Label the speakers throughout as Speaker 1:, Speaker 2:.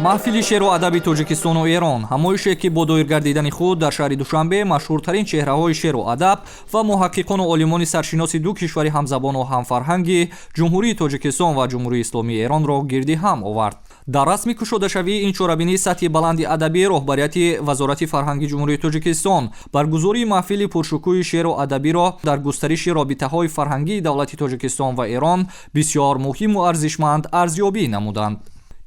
Speaker 1: Маҳфили шеъру адаби Тоҷикистону Эрон, ҳамоише, ки бо доир гардидани худ дар шаҳри Душанбе машҳуртарин чеҳраҳои шеъру адаб ва муҳаққиқону олимони саршиноси ду кишвари ҳамзабону ҳамфарҳанги Ҷумҳурии Тоҷикистон ва Ҷумҳурии Исломии Эронро гирди ҳам овард. Дар расми кушодашавии ин чорабинии сатҳи баланди адабӣ роҳбарияти Вазорати фарҳанги Ҷумҳурии Тоҷикистон баргузории маҳфили пуршукӯҳи шеъру адабиро дар густариши робитаҳои фарҳангии давлати Тоҷикистон ва Эрон бисёр муҳиму арзишманд арзёбӣ намуданд.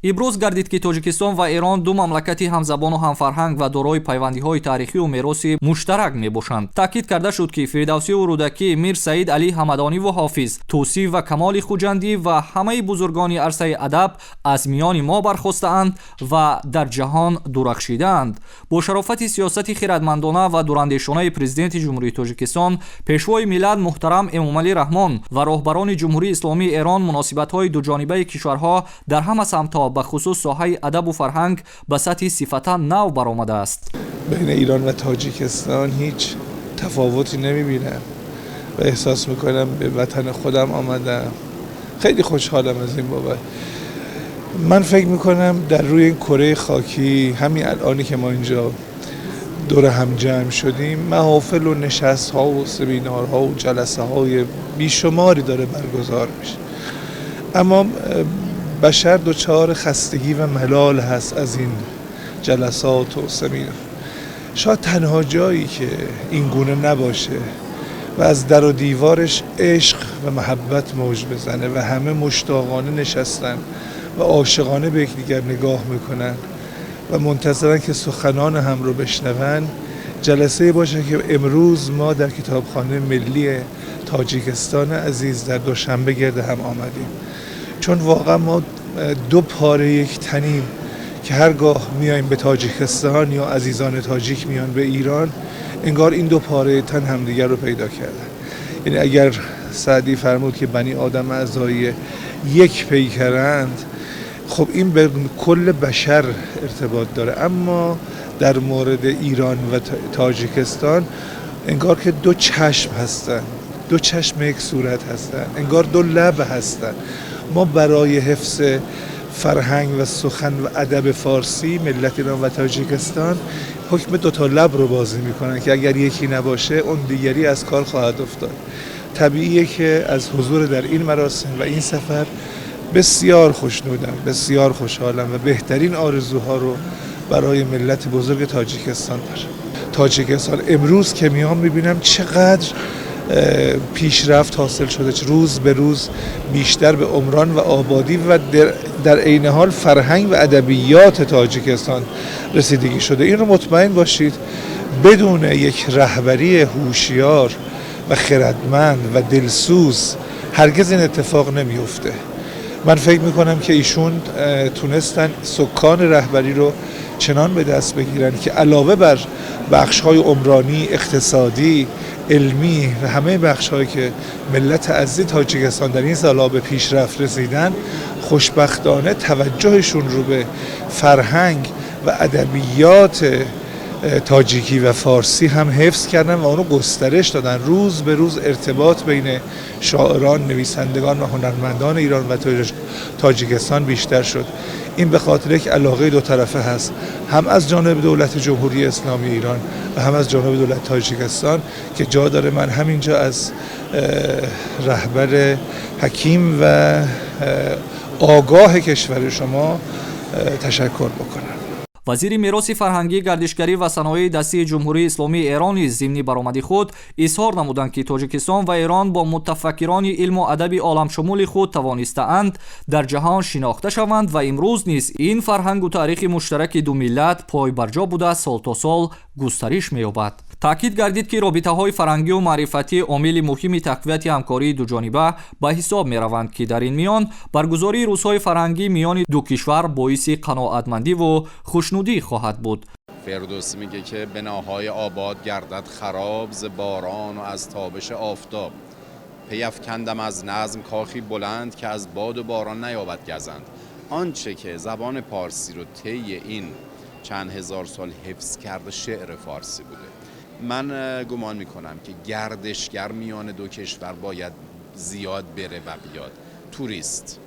Speaker 1: Иброз гардид, ки Тоҷикистон ва Эрон ду мамлакати ҳамзабону ҳамфарҳанг ва дорои пайвандиҳои таърихию мероси муштарак мебошанд. Таъкид карда шуд, ки Фирдавсию Рӯдакӣ, Мир Саид Алӣ Ҳамадониву Ҳофиз Тӯсӣ ва Камоли Хуҷандӣ ва ҳамаи бузургони арсаи адаб аз миёни мо бархостаанд ва дар ҷаҳон дурахшидаанд. Бо шарофати сиёсати хирадмандона ва дурандешонаи Президенти Ҷумҳурии Тоҷикистон, Пешвои миллат муҳтарам Эмомалӣ Раҳмон ва роҳбарони Ҷумҳурии Исломии Эрон муносибатҳои дуҷонибаи кишварҳо дар ҳама самтҳо, бахусус соҳаи адабу фарҳанг, ба сатҳи сифатан нав баромадааст.
Speaker 2: بین ایران و تاجیکستان هیچ تفاوتی نمیبینم و احساس میکنم به وطن خودم آمدم. خیلی خوشحالم از این بابت. من فکر میکنم در روی این کره خاکی، همین الانی که ما اینجا دور هم جمع شدیم، محافل و نشست ها و سمینارها و جلسه های بیشماری داره برگزار میشه، اما بشر دچار خستگی و ملال هست از این جلسات و سمینار. شاید تنها جایی که این گونه نباشه و از در و دیوارش عشق و محبت موج بزنه و همه مشتاقانه نشستن و عاشقانه به یکدیگر نگاه میکنن و منتظرن که سخنان هم رو بشنون، جلسه باشه که امروز ما در کتابخانه ملی تاجیکستان عزیز در دوشنبه گرد هم آمدیم، چون واقعا ما دو پاره یک تنیم که هرگاه میایم به تاجیکستان یا عزیزان تاجیک میان به ایران، انگار این دو پاره تن همدیگر رو پیدا کردن. یعنی اگر سعدی فرمود که بنی آدم اعضای یک پیکرند، خب این به کل بشر ارتباط داره، اما در مورد ایران و تاجیکستان انگار که دو چشم هستن، دو چشم یک صورت هستن، انگار دو لب هستن. ما برای حفظ فرهنگ و سخن و ادب فارسی، ملت ایران و تاجیکستان حکم دو تا لب رو بازی میکنن که اگر یکی نباشه، اون دیگری از کار خواهد افتاد. طبیعیه که از حضور در این مراسم و این سفر بسیار خوشنودم، بسیار خوشحالم و بهترین آرزوها رو برای ملت بزرگ تاجیکستان دارم. تاجیکستان امروز که میام میبینم چقدر پیشرفت حاصل شده، روز به روز بیشتر به عمران و آبادی و در عین حال فرهنگ و ادبیات تاجیکستان رسیدگی شده. این رو مطمئن باشید، بدون یک رهبری هوشیار و خردمند و دلسوز هرگز این اتفاق نمیفته. من فکر میکنم که ایشون تونستن سکان رهبری رو چنان به دست بگیرن که علاوه بر بخش های عمرانی، اقتصادی، علمی و همه بخش هایی که ملت عزیز تاجیکستان در این سالها به پیشرفت رسیدن، خوشبختانه توجهشون رو به فرهنگ و ادبیات تاجیکی و فارسی هم حفظ کردن و اونو گسترش دادن. روز به روز ارتباط بین شاعران، نویسندگان و هنرمندان ایران و تاجیکستان بیشتر شد. این به خاطر یک علاقه دو طرفه هست، هم از جانب دولت جمهوری اسلامی ایران و هم از جانب دولت تاجیکستان، که جا داره من همینجا از رهبر حکیم و آگاه کشور شما تشکر بکنم.
Speaker 1: Вазири мероси фарҳангӣ, гардишгарӣ ва саноии дастии Ҷумҳурии Исломии Эрон низ зимни баромади худ изҳор намуданд, ки Тоҷикистон ва Эрон бо мутафаккирони илму адаби оламшумули худ тавонистаанд дар ҷаҳон шинохта шаванд ва имрӯз низ ин фарҳангу таърихи муштараки ду миллат пойбарҷо буда, сол то сол густариш меёбад. Таъкид гардид, ки робитаҳои фарҳангию маърифатӣ омили муҳими тақвияти ҳамкории дуҷониба ба ҳисоб мераванд, ки дар ин миён баргузории рӯзҳои фарҳангӣ миёни ду кишвар боиси қаноатмандиву хушнудӣ хоҳад буд.
Speaker 3: فردوسی میگه که بناهای آباد گردد خراب ز باران و از تابش آفتاب. پیفکندم از نظم کاخی بلند که از باد و باران نیابد گزند. آنچه که زبان پارسی رو طی این چند هزار سال حفظ کرده، شعر فارسی بوده. من گمان میکنم که گردشگر میان دو کشور باید زیاد بره و بیاد. توریست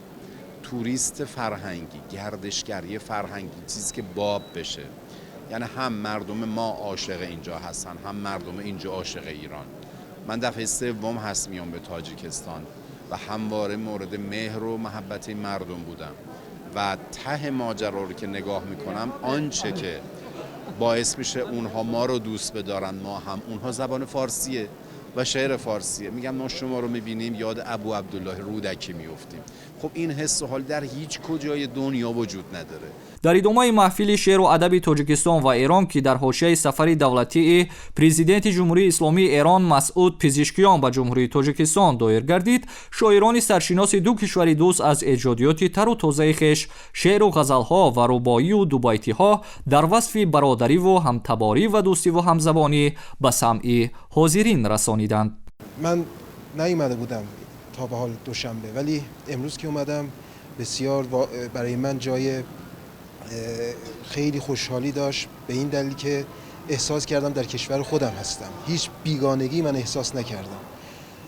Speaker 3: توریست فرهنگی، گردشگری فرهنگی، چیزی که باب بشه. یعنی هم مردم ما عاشق اینجا هستن، هم مردم اینجا عاشق ایران. من دفعه سوم هست میام به تاجیکستان و همواره مورد مهر و محبت این مردم بودم و ته ماجرا رو که نگاه میکنم، آنچه که باعث میشه اونها ما رو دوست بدارن، ما هم اونها، زبان فارسیه و شعر فارسیه. میگم ما شما رو میبینیم یاد ابو عبدالله رودکی میفتیم. خب این حس و حال در هیچ کجای دنیا وجود نداره.
Speaker 1: Дар идомаи маҳфили шеъру адаби Тоҷикистон ва Эрон, ки дар ҳошияи сафари давлатии Президенти Ҷумҳурии Исломии Эрон Масъуд Пизишкиён ба Ҷумҳурии Тоҷикистон доир гардид, шоирони саршиноси ду кишвари дӯст аз эҷодиёти тару тозаи хеш шеъру ғазалҳо ва рубоию дубайтиҳо дар васфи бародариву ҳамтаборӣ ва дӯстиву ҳамзабонӣ ба самъи ҳозирин расониданд.
Speaker 4: Ман نیومده بودم تا به حال دوشنبه، ولی امروز که اومدم بسیار برای من جای خیلی خوشحالی داشت، به این دلیل که احساس کردم در کشور خودم هستم. هیچ بیگانگی من احساس نکردم،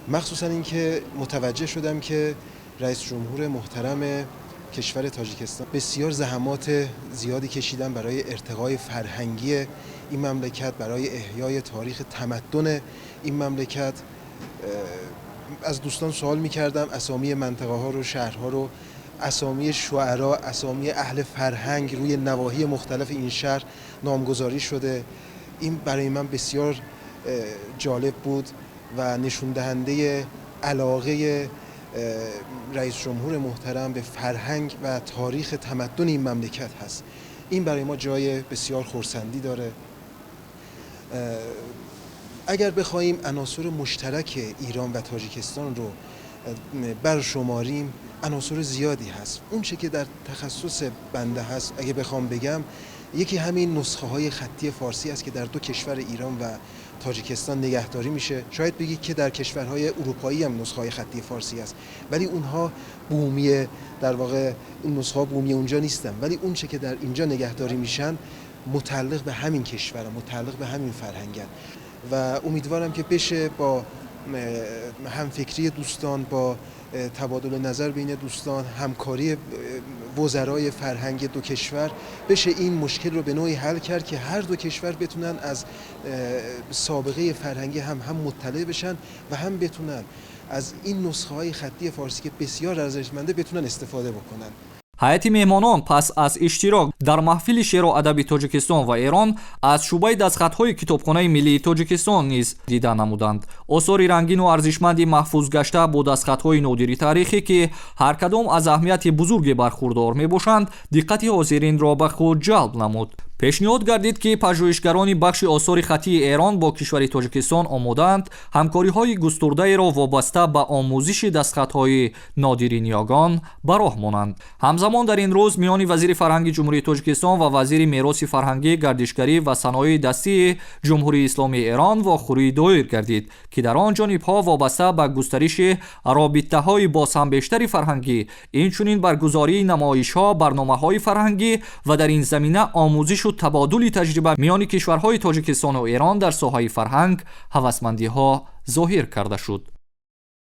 Speaker 4: مخصوصا اینکه متوجه شدم که رئیس جمهور محترم کشور تاجیکستان بسیار زحمات زیادی کشیدن برای ارتقای فرهنگی این مملکت، برای احیای تاریخ تمدن این مملکت. از دوستان سوال میکردم اسامی منطقه ها رو، شهرها رو، اسامی شعرا، اسامی اهل فرهنگ روی نواحی مختلف این شهر نامگذاری شده. این برای من بسیار جالب بود و نشون دهنده علاقه رئیس جمهور محترم به فرهنگ و تاریخ تمدن این مملکت هست. این برای ما جای بسیار خرسندی داره. اگر بخواهیم عناصر مشترک ایران و تاجیکستان رو برشماریم، عناصر زیادی هست. اون چه که در تخصص بنده هست، اگه بخوام بگم، یکی همین نسخه های خطی فارسی است که در دو کشور ایران و تاجیکستان نگهداری میشه. شاید بگید که در کشورهای اروپایی هم نسخه های خطی فارسی است، ولی اونها بومی، در واقع اون نسخه ها بومی اونجا نیستن، ولی اون چه که در اینجا نگهداری میشن متعلق به همین کشور، متعلق به همین فرهنگن و امیدوارم که بشه با همفکری دوستان، با تبادل نظر بین دوستان، همکاری وزرای فرهنگ دو کشور، بشه این مشکل رو به نوعی حل کرد که هر دو کشور بتونن از سابقه فرهنگی هم هم مطلع بشن و هم بتونن از این نسخه های خطی فارسی که بسیار ارزشمنده بتونن استفاده بکنن.
Speaker 1: Ҳайати меҳмонон пас аз иштирок дар маҳфили шеъру адаби Тоҷикистон ва Эрон аз шӯъбаи дастхатҳои Китобхонаи миллии Тоҷикистон низ дида намуданд. Осори рангину арзишманди маҳфузгашта бо дастхатҳои нодири таърихӣ, ки ҳар кадом аз аҳамияти бузурге бархурдор мебошанд, диққати ҳозиринро ба худ ҷалб намуд. Пешниҳод гардид, ки пажӯҳишгарони бахши осори хаттии Эрон бо кишвари Тоҷикистон омодаанд ҳамкориҳои густурдаеро вобаста ба омӯзиши дастхатҳои нодири ниёгон ба роҳ монанд. Ҳамзамон дар ин рӯз миёни вазири фарҳанги Ҷумҳурии Тоҷикистон ва вазири мероси фарҳангӣ, гардишгарӣ ва саноии дастии Ҷумҳурии Исломии Эрон вохӯрӣ доир гардид, ки дар он ҷонибҳо вобаста ба густариши робитаҳои боз ҳам бештари фарҳангӣ, инчунин баргузории намоишҳо, барномаҳои фарҳангӣ ва дар ин замина омӯзишу табодули таҷриба миёни кишварҳои Тоҷикистону Эрон дар соҳаи фарҳанг ҳавасмандиҳо зоҳир карда шуд.